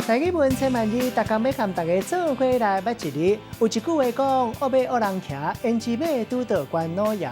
台語文千萬字，逐工欲佮大家做伙來捌一字。有一句話講：惡馬惡人騎，胭脂馬拄著關老爺。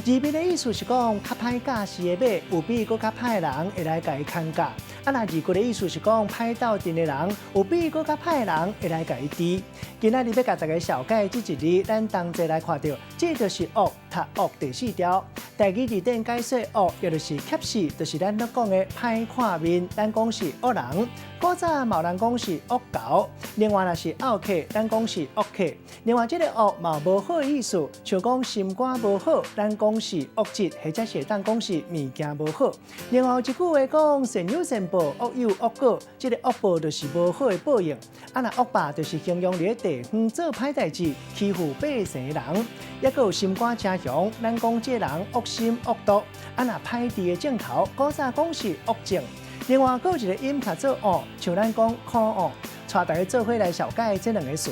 字面的意思是講，較歹駕駛的馬，有比閣較歹人會來共伊牽駕。啊，若字骨的意思是講，歹鬥陣的人，有比閣較歹人會來共伊治。今仔日欲共大家紹介這一字，咱同齊來看著，這就是惡讀惡第四條。台語字典解說惡，也就是怯死，就是咱咧講的歹看面，咱講是惡人。古早嘛有人講是惡猴，另外若是漚客，咱講是惡客。另外這个惡嘛有無好的意思，像講心肝無好，咱講是惡質，或者是會當講是物件無好。另外有一句話講善有善報，惡有惡果，這个惡報就是無好的報應。啊，若惡霸就是形容佇咧地方做歹代誌、欺負百姓的人。抑閣有心肝誠雄，咱講這个人惡心惡毒。啊，若歹治的症頭，古早講是惡症。另外，閣有一个音讀做惡，像咱講苦惡。帶大家做伙來紹介這兩个詞。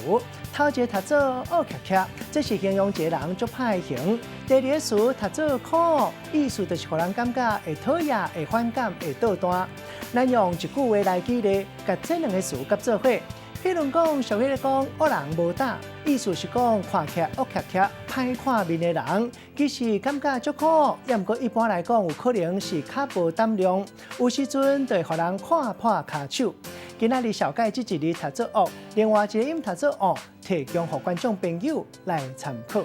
頭一个讀做惡騎騎，這是形容一个人足歹形；第二个詞讀做苦惡，意思就是予人感覺會討厭、會反感、會倒彈。咱用一句話來舉例，共這兩个詞佮做伙。譬如講，俗語咧講惡人無膽，意思是講看起來惡騎騎、歹看面的人，其實感覺足苦，也毋過一般來講，有可能是較無膽量，有時陣就會予人看破跤手。今仔日紹介這一字讀做惡，另外一个音讀做惡，提供予觀眾朋友來參考。